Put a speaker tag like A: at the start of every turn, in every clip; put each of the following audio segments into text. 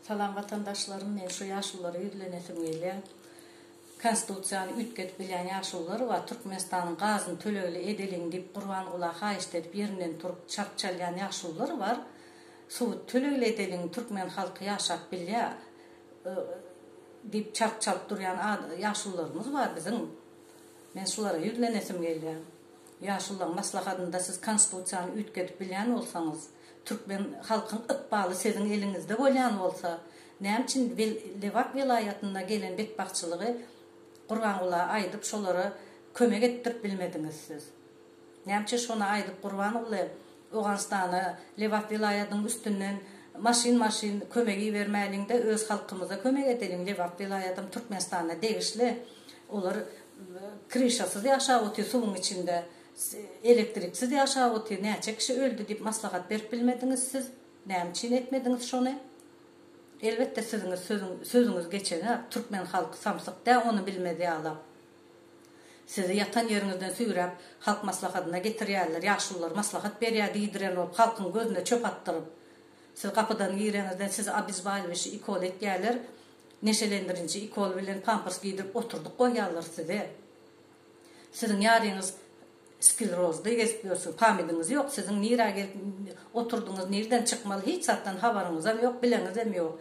A: Salam watandaşlarym men şu ýaşululara ýüzlenesim gelýär. Konstitusiýany üýtgedip bilýän ýaşulular bar Türkmenistanyň gazyny tölegli edeliň diýip Gurbangula haýyşt edip ýerinden turup çarp çalýan ýaşulular bar. Suwy tölegli edeliň türkmen halky ýaşap bilýär diýip çarp çalyp durýan ýaşulularymyz bar biziň. Men şulara ýüzlenesim gelýär. Ýaşululaň maslahatynda siz konstitusiýany üýtgedip bilýän bolsaňyz, türkmen halkyň ykbaly siziň eliňizde bolýan bolsa, näme üçin Lebap welaýatynda gelen betbagtçylygy Gurbangula aýdyp şolara kömek etdirip bilmediňiz siz? Näme üçin şony aýdyp Gurbanguly Oganystana Lebap welaýatynyň üstünden maşyn maşyn kömek ibermäliňde öz halkymyza kömek edeliň Lebap welaýatam Türkmenistana degişli olar kryşasyz ýaşap otyr suwuň içinde elektriksiz ýaşap otyr näçe kişi öldi diýip maslahat berip bilmediňiz siz näme üçin etmediňiz şony elbetde siziňiz sözüň sözüňiz geçenak türkmen halky samsyk dä ony bilmez ýalak sizi ýatan ýeriňizden süýräp halk maslahatyna getirýärler ýaşulular maslahat berýär diýdiren bolup halkyň gözüne çöp atdyryp siz gapydan gireňizden sizi obezbalywaýşi ikol etýärler Neşelendirinji ikol bilen pampers giydirip oturdyp goýýarlar size. Siziň ýaryňyz skilrozda gezip ýörsüňiz, pamydyňyz ýok, siziň nirä gelip oturdyňyz, nirden çykmaly hiç zatdan habaryňyzam ýok, bileňizem ýok.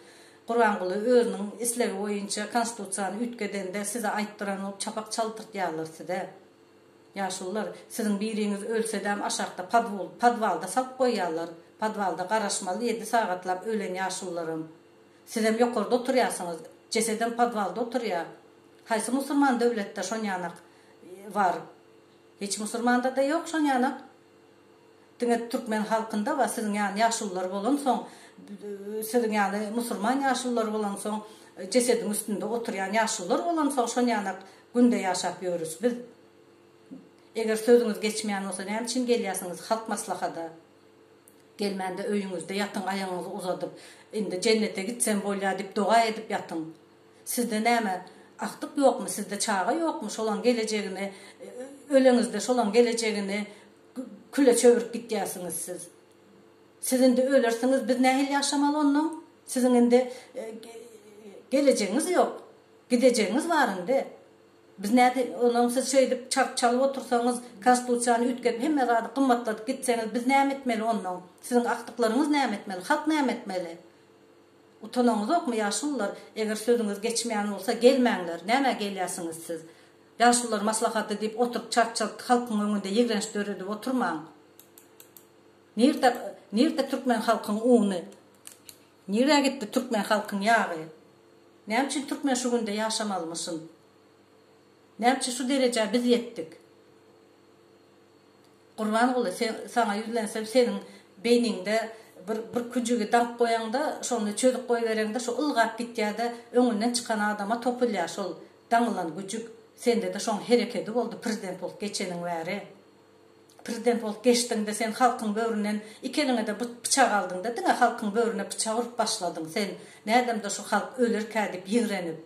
A: Gurbanguly özüniň islegi boýunça konstitusiýany üýtgedende size aýtdyran bolup çapak çaldyrtýarlar size. Ýaşulular, siziň biriňiz ölsedem aşakda podwol, podwalda salyp goýýarlar. Podwalda garaşmaly ýedi sagatlap ölen ýaşulularam. Sizem ýokarda oturýarsyňyz, jesedem podwalda oturýar. Haýsy musurman döwletde şonýanak bar? Hiç musurmanda-da ýok şonýanak. Diňe türkmen halkynda bar, siziň ýaly ýaşulular bolansoň, siziň ýaly musurman ýaşulular bolansoň, jesediň üstünde oturýan ýaşulular bolansoň şonýanak günde ýaşap ýörüs biz. Eger sözüňiz geçmeýän bolsa näme üçin gelýärsiňiz halk maslahada? Gelmände öýüňizde ýatyň aýagyňyzy uzadyp, indi jennete gitsem bolýa diýip doga edip ýatyň. Sizde näme agtyk ýokmy, sizde çaga ýokmy, şolaň gelejegini öleňizde şolaň gelejegini küle çöwrüp gitýärsiňiz siz. Siz indi ölersiňiz biz nähili ýaşamaly onnoň? Siziň indi gelejegiňiz ýok. Gidejegiňiz bar indi. Biz näde onam siz şeýdip çarp çalyp otursaňyz konstitusiýany üýtgedip hemme zady gymmatladyp gitseňiz biz näme etmeli onnoň siziň agtyklaryňyz näme etmeli halk näme etmeli utanaňyzokmy ýaşulular eger sözüňiz geçmeýän bolsa gelmäňler nämä gelýäsiňiz siz ýaşulular maslahaty diýip oturyp çarp çalyp halkyň öňünde ýigrenç döredip oturmaň nirde nirde türkmen halkyň uny nirä gitdi türkmen halkyň ýagy. Näme üçin türkmen şu günde ýaşamalymyşyn? Näme üçin şu derejä biz ýetdik? Gurbanguly sen saňa ýüzlensem seniň beýniňde bir bir küjügi daňyp goýaňda şony çözüp goýbereňde şo ylgap gitýäde öňünden çykan adama topulýar şol daňylan güjük sendede şoň herekedi boldy prezident bolup geçeniň bäri. Prezident bolup geçdiňde sen halkyň böwründen iki eliňede pyçak aldyňda diňe halkyň böwrüne pyçak urup başladyň sen nädemde şu halk ölerkä diýip ýigrenip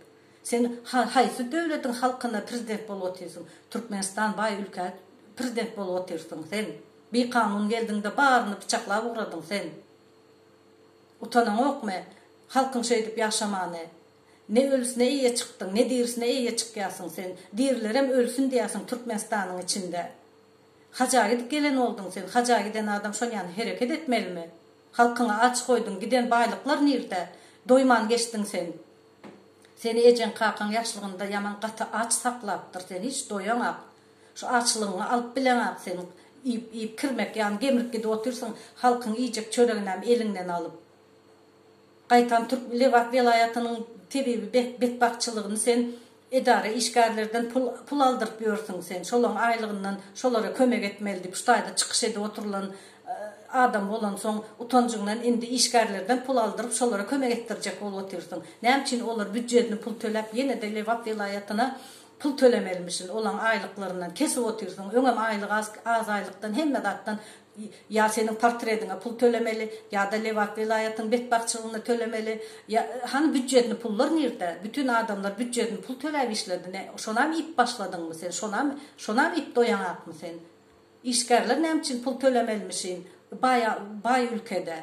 A: sen haýsy döwletiň halkyna prezident bolup otyrsyň Türkmenistan baý ülkä prezident bolup otyrsyň sen bikanun geldiňde baryny pyçaklap ugradyň sen utanaňokmy halkyň şeýdip ýaşamany Ne ölüsine eýe çykdyň, ne dirisine eýe çykýarsyň sen. Dirilerem ölsün diýýärsiň Türkmenistanyň içinde. Haja gidip gelen bolduň sen, haja giden adam şonýany hereket etmelimi? Halkyňy aç goýduň, giden baýlyklar nirde? Doýman geçdiň sen. Seni ejeň kakaň ýaşlygynda ýaman gaty aç saklapdyr, sen hiç doýaňak. Şu açlygyňy alyp bileňak sen, iýip iýip kirmek ýaly gemrip gidip otyrsyň, halkyň iýjek çöreginem eliňden alyp. Gaýtam türk Lebap welaýatynyň tebibi betbagtçylygyny sen edara işgärlerden pul pul aldyryp ýörsüň sen şolaň aýlygyndan şolara kömek etmeli diýip şu taýda çykyş edip oturylan adam bolansoň utanjyňdan indi işgärlerden pul aldyryp şolara kömek etdirjek bolup otyrsyň näme üçin olar býudjedini pul töläp ýenede Lebap welaýatyna pul tölemelimişin olaň aýlyklaryndan kesip otyrsyň öňem aýlyk az az aýlykdan hemme zatdan Ýa seniň portrediňe pul tölemeli, ýa-da Lebap welaýatyň betbagtçylygyna tölemeli. Ýa, hany býudjetny pullar nirde? Bütin adamlar býudjetny pul töläp işledi. Nä, şonam iýip başladyňmy sen? Şonam, şonam iýip doýaňakmy sen? Işgärler näme üçin pul tölemelimişin baý, baý ülkede?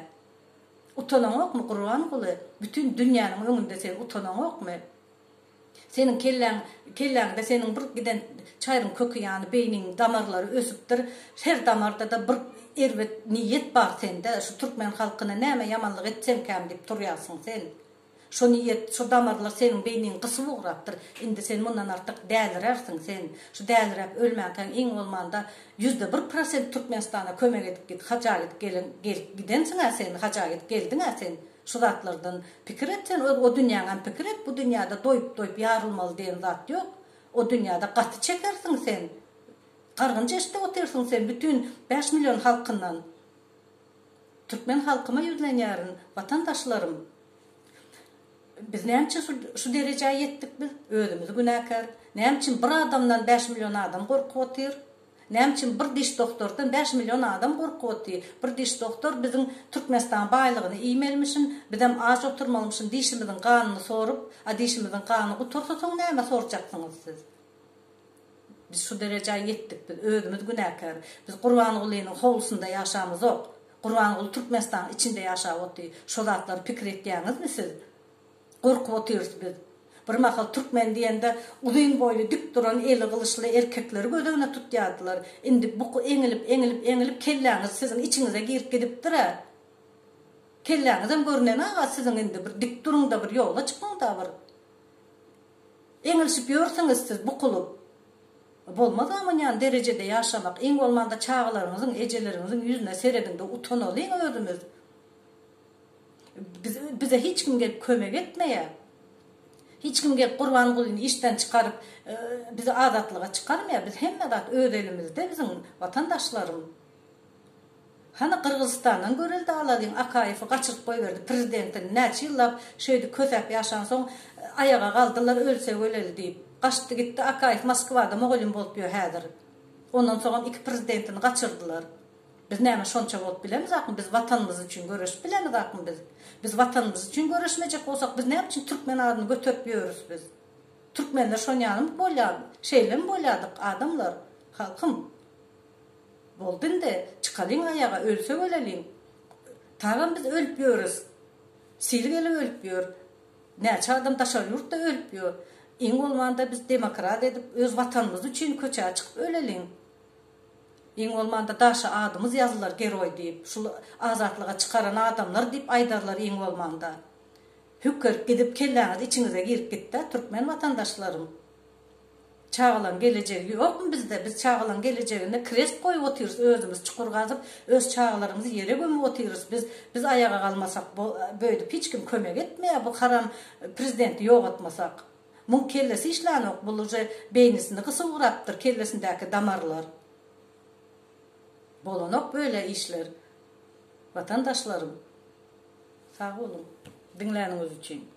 A: Utanaňokmy Gurbanguly? Bütin dünýäniň öňünde sen utanaňokmy? Seniň kelläň, kelläňde seniň bir giden çaýryň köki ýaly beýniň damarlary ösüpdir. Her damarda-da bir erbet niýet bar sende. Şu türkmen halkyna näme ýamanlyk etsemkäm diýip turýarsyň sen. Şo niýet, şo damarlar seniň beýniňi gysyp ugrapdyr. Indi sen mundan artyk dälirärsiň sen. Şu däliräp ölmänkäň iň bolmanda 101% Türkmenistana kömek edip git. Haja gidip gelen, gelip gidensiň-ä sen, haja gidip geldiň-ä sen. Şu zatlardan pikir et sen, öz o dünýäňem pikir et, bu dünýäde doýup-doýup ýarylmaly diýen zat ýok. O dünýäde gaty çekersiň sen. Gargynç eşidip otyrsyň sen bütin bäş million halkyndan. Türkmen halkyma ýüzlenýärin, watandaşlarym! Biz näme üçin şu derejä ýetdik biz? Özümiz günäkär. Näme üçin bir adamdan bäş million adam gorkup otyr? Näme üçin bir diş dogtordan bäş million adam gorkup otyr? Bir diş dogtor biziň Türkmenistan baýlygyny iýmelimişin, bizem aç oturmalymyşyn dişimiziň ganyny sorup, a dişimiziň gany gutarsa soň näme sorjaksyňyz siz? Biz şu derejä ýetdik biz özümiz günäkär. Biz Gurbangulynyň howlusynda ýaşamyzok. Gurbanguly Türkmenistanyň içinde ýaşap otyr. Şo zatlary pikir etýäňizmi siz? Gorkup otyrys biz. Bir mahal türkmen diýende uzyn boýly dik duran eli gylyçly erkekleri göz öňüne tutýardylar. Indi buky eňilip eňilip eňilip kelläňiz siziň içiňize girip gidipdir-ä. Kelläňizem görünenaga siziň indi bir dik duruňda bir ýola çykyňda bir. Eňilşip ýörsüňiz siz bukulyp. Bolmaz amanýan derejede ýaşamak iň bolmanda çagalaryňyzyň ejeleriňiziň ýüzüne serediňde utanalyň özümiz. Biz bize hiç kim gelip kömek etmeýär. Hiç kim gelip Gurbangulyny işden çykaryp bizi azatlyga çykarmaýar. Biz hemme zat öz elimizde biziň watandaşlarym. Hany Gyrgyzystandan görelde alalyň Akaýewi gaçyryp goýberdi prezidentini näçe ýyllap şeýdip kösäp ýaşansoň aýaga galdylar ölsek öleli diýip. Gaçdy gitdi Akaýew Moskwada mugallym bolup ýör häzir. Ondan soňam iki prezidentini gaçyrdylar. Biz näme şonça bolup bilemizakmy biz watanymyz üçin göreşip bilemizakmy biz? Biz watanymyz üçin göreşmejek bolsak biz näme üçin türkmen adyny göterip ýörüs biz? Türkmenler şonýalymy bolýar şeýlemi bolýadyk adamlar halkym? Boldy indi çykalyň aýaga ölsek öleliň. Tagam biz ölüp ýörüs. Sil gelip ölüp ýör. Näçe adam daşary ýurtda ölüp ýör. Iň bolmanda biz demokrat edip öz watanymyz üçin köçä çykyp öleliň. Iň bolmanda daşa adymyz ýazylar geroý diýip, şul azatlyga çykaran adamlar diýip aýdarlar iň bolmanda. Hükgerip gidip kelläňiz içiňize girip gitdä türkmen watandaşlarym. Çagalaň gelejegi ýokmy bizde biz çagalaň gelejegine krest goýup otyrys özümiz çukur gazyp öz çagalarymyzy ýere gömüp otyrys biz biz aýaga galmasak böýdüp hiç kim kömek etmeýär bu haram prezidenti ýogatmasak. Muň kellesi işlänok bul uje beýnisini gysyp ugrapdyr kellesindäki damarlar. Bolanok böyle işler. Watandaşlarym. Sag boluň. Diňläniňiz üçin.